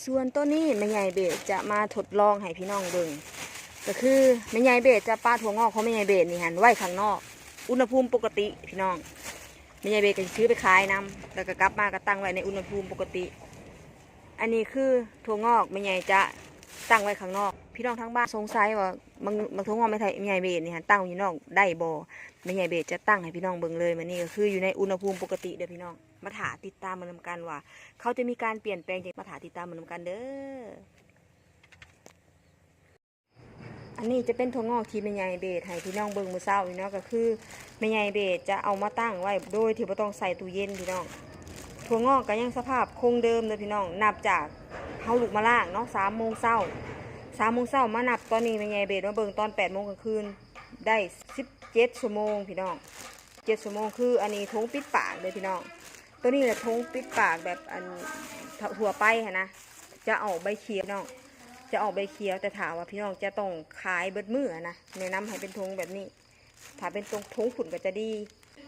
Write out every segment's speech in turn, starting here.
ສ່ວນໂຕນີ້ແມ່ໃຫຍ່ເບດຈະມາທົດລອງໃຫ້ພີ່ນ້ອງເບິ່ງ ກໍຄືແມ່ໃຫຍ່ເບດຈະປະຖົ່ວງອກຂອງແມ່ໃຫຍ່ເບດນີ້ຫັ້ນໄວ້ຂ້າງນອກ ອຸນຫະພູມປົກກະຕິພີ່ນ້ອງ. ແມ່ໃຫຍ່ເບດກໍຊິຊື້ໄປຂາຍນຳ ແລ້ວກໍກັບມາກໍຕັ້ງໄວ້ໃນອຸນຫະພູມປົກກະຕິ. ອັນນີ້ຄືຖົ່ວງອກແມ່ໃຫຍ່ຈະຕັ້ງໄວ້ຂ້າງນອກ. ພີ່ນ້ອງທາງບ້ານສົງໄສວ່າ ບາງ ບາງຖົ່ວງອກແມ່ໃຫຍ່ເບດນີ້ຫັ້ນຕັ້ງຢູ່ນອກໄດ້ບໍ່? ແມ່ໃຫຍ່ເບດຈະຕັ້ງໃຫ້ພີ່ນ້ອງເບິ່ງເລີຍ. ມື້ນີ້ກໍຄືຢູ່ໃນອຸນຫະພູມປົກກະຕິເດີພີ່ນ້ອງ. ມາຖ້າຕິດຕາມເບິ່ງນຳກັນວ່າ ເຂົາຈະມີການປ່ຽນແປງຈັ່ງໃດ ມາຖ້າຕິດຕາມເບິ່ງນຳກັນເດີ. ອັນນີ້ຈະເປັນຖົ່ວງອກທີ່ແມ່ໃຫຍ່ເບດໃຫ້ພີ່ນ້ອງເບິ່ງມື້ເຊົ້ານີ້ເນາະ ກໍຄືແມ່ໃຫຍ່ເບດຈະເອົາມາຕັ້ງໄວ້ໂດຍທີ່ບໍ່ຕ້ອງໃສ່ຕູ້ເຢັນພີ່ນ້ອງ. ຖົ່ວງອກກໍຍັງສະພາບຄົງເດີມເດີພີ່ນ້ອງ ນັບຈາກເຮົາລຸກມາລ້າງເນາະ ສາມໂມງເຊົ້າ ສາມໂມງເຊົ້າມານັບຕອນນີ້ ແມ່ໃຫຍ່ເບດມາເບິ່ງຕອນແປດໂມງກາງຄືນ ໄດ້ສິບເຈັດຊົ່ວໂມງພີ່ນ້ອງ. ເຈັດຊົ່ວໂມງ ຄືອັນນີ້ຖົງປິດປາກເດີພີ່ນ້ອງ. ໂຕນີ້ລະຖົງປິດປາກແບບອັນ ທ- ທົ່ວໄປຫັ້ນນະ ຈະອອກໃບຂຽວເນາະ ຈະອອກໃບຂຽວ. ແຕ່ຖ້າວ່າພີ່ນ້ອງຈະຕ້ອງຂາຍເບິດມື້ຫັ້ນນະ ແນະນຳໃຫ້ເປັນຖົງແບບນີ້. ຖ້າເປັນຖົງ ຖົງພຸ້ນກໍຈະດີ.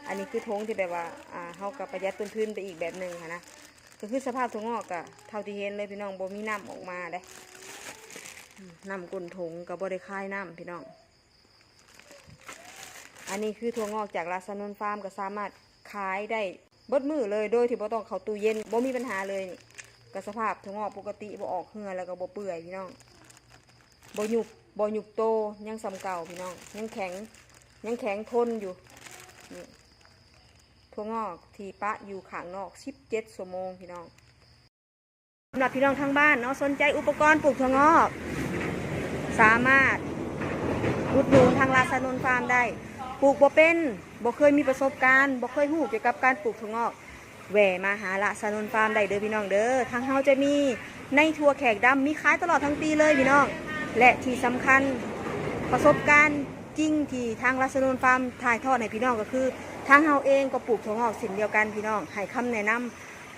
ອັນນີ້ຄືຖົງທີ່ແບບວ່າ ອ່າ ເຮົາກໍປະຢັດຕົ້ນທຶນໄປອີກແບບໜຶ່ງຫັ້ນນະ. ກໍຄືສະພາບຖົ່ວງອກກໍເທົ່າທີ່ເຫັນເລີຍພີ່ນ້ອງ ບໍ່ມີນ້ຳອອກມາເດ້. ອືມ ນ້ຳກົ້ນຖົງກໍບໍ່ໄດ້ຄາຍນ້ຳພີ່ນ້ອງ. ອັນນີ້ຄືຖົ່ວງອກຈາກລາຊານົນຟາມ ກໍສາມາດຂາຍໄດ້ເບິດມື້ເລີຍ ໂດຍທີ່ບໍ່ຕ້ອງເຂົ້າຕູ້ເຢັນ ບໍ່ມີບັນຫາເລີຍ. ນີ້ກໍສະພາບຖົ່ວງອກປົກກະຕິ ບໍ່ອອກເຫື່ອ ແລ້ວກໍບໍ່ເປື່ອຍພີ່ນ້ອງ ບໍ່ຍຸບ ບໍ່ຍຸບໂຕ ຍັງສ່ຳເກົ່າພີ່ນ້ອງ ຍັງແຂງ ຍັງແຂງທົນຢູ່. ນີ້ຖົ່ວງອກທີ່ປະຢູ່ຂ້າງນອກສິບເຈັດຊົ່ວໂມງພີ່ນ້ອງ. ສຳລັບພີ່ນ້ອງທາງບ້ານເນາະ ສົນໃຈອຸປະກອນປູກຖົ່ວງອກ ສາມາດອຸດໜູນທາງລາຊານົນຟາມໄດ້. ປູກບໍ່ເປັນ ບໍ່ເຄີຍມີປະສົບການ ບໍ່ເຄີຍຮູ້ກ່ຽວກັບການປູກຖົ່ວງອກ ແວ່ມາຫາລາຊານົນຟາມໄດ້ເດີພີ່ນ້ອງເດີ. ທາງເຮົາຈະມີໃນຖົ່ວແຂກດຳ ມີຂາຍຕະຫຼອດທັງປີເລີຍພີ່ນ້ອງ. ແລະທີ່ສຳຄັນ ປະສົບການຈິງທີ່ທາງລາຊານົນຟາມຖ່າຍທອດໃຫ້ພີ່ນ້ອງ ກໍຄືທາງເຮົາເອງກໍປູກຖົ່ວງອກເຊັ່ນດຽວກັນພີ່ນ້ອງ ໃຫ້ຄຳແນະນຳ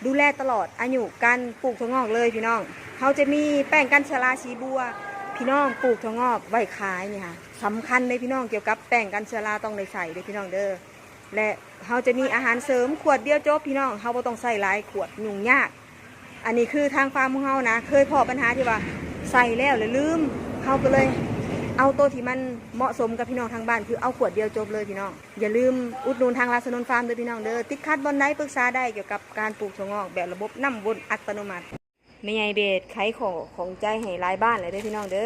ດູແລຕະຫຼອດອາຍຸການປູກຖົ່ວງອກເລີຍພີ່ນ້ອງ. ເຮົາຈະມີແປ້ງກັນເຊື້ອລາສີບົວ ພີ່ນ້ອງປູກຖົ່ວງອກໄວ້ຂາຍນີ້ຫາ ສຳຄັນເລີຍພີ່ນ້ອງ ກ່ຽວກັບແປ້ງກັນເຊື້ອລາຕ້ອງໄດ້ໃຊ້ເດີພີ່ນ້ອງເດີ. ແລະເຮົາຈະມີອາຫານເສີມຂວດດຽວຈົບພີ່ນ້ອງ ເຮົາບໍ່ຕ້ອງໃຊ້ຫຼາຍຂວດ ຫຍຸ້ງຍາກ. ອັນນີ້ຄືທາງຟາມຂອງເຮົານະ ເຄີຍພໍ້ບັນຫາທີ່ວ່າໃສ່ແລ້ວລະລືມ ເຮົາກໍເລີຍເອົາໂຕທີ່ມັນເໝາະສົມກັບພີ່ນ້ອງທາງບ້ານ ຄືເອົາຂວດດຽວຈົບເລີຍພີ່ນ້ອງ. ຢ່າລືມອຸດໜູນທາງລາຊານົນຟາມເດີພີ່ນ້ອງເດີ. ຕິດຂັດບ່ອນໃດປຶກສາໄດ້ກ່ຽວກັບການປູກຖົ່ວງອກແບບລະບົບນ້ຳວົນອັດຕະໂນມັດ. ແມ່ໃຫຍ່ເບດໄຂຂໍ້ຂ້ອງໃຈໃຫ້ຫຼາຍບ້ານແລ້ວເດີພີ່ນ້ອງເດີ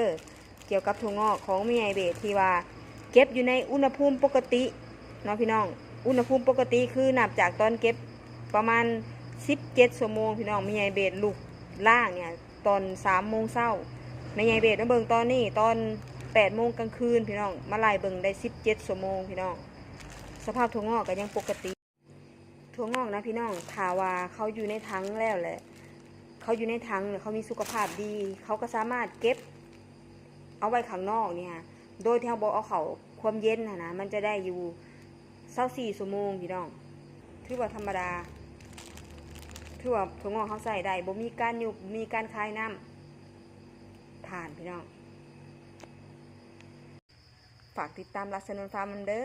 ກ່ຽວກັບຖົ່ວງອກຂອງແມ່ໃຫຍ່ເບດທີ່ວ່າເກັບຢູ່ໃນອຸນຫະພູມປົກກະຕິເນາະພີ່ນ້ອງ. ອຸນຫະພູມປົກກະຕິຄືນັບຈາກຕອນເກັບປະມານສິບເຈັດຊົ່ວໂມງພີ່ນ້ອງ. ແມ່ໃຫຍ່ເບດລຸກລ້າງນີ້ຕອນສາມໂມງເຊົ້າ ແມ່ໃຫຍ່ເບດມາເບິ່ງຕອນນີ້ຕອນແປດໂມງກາງຄືນພີ່ນ້ອງ ມາໄລ່ເບິ່ງໄດ້ສິບເຈັດຊົ່ວໂມງພີ່ນ້ອງ. ສະພາບຖົ່ວງອກກໍຍັງປົກກະຕິ. ຖົ່ວງອກນະພີ່ນ້ອງ ຖ້າວ່າເຂົາຢູ່ໃນຖັງແລ້ວແຫຼະ ເຂົາຢູ່ໃນຖັງແລ້ວເຂົາມີສຸຂະພາບດີ ເຂົາກໍສາມາດເກັບເອົາໄວ້ຂ້າງນອກນີ້ຫາ ໂດຍທີ່ເຮົາບໍ່ເອົາເຂົ້າຄວາມເຢັນຫັ້ນນະ ມັນຈະໄດ້ຢູ່ຊາວສີ່ຊົ່ວໂມງພີ່ນ້ອງ. ຖືວ່າທຳມະດາ ຖືວ່າຖົ່ວງອກເຮົາໃຊ້ໄດ້ ບໍ່ມີການຍຸບ ບໍ່ມີການຄາຍນ້ຳ ຜ່ານພີ່ນ້ອງ. ຝາກຕິດຕາມລາຊານົນຟາມນຳເດີ.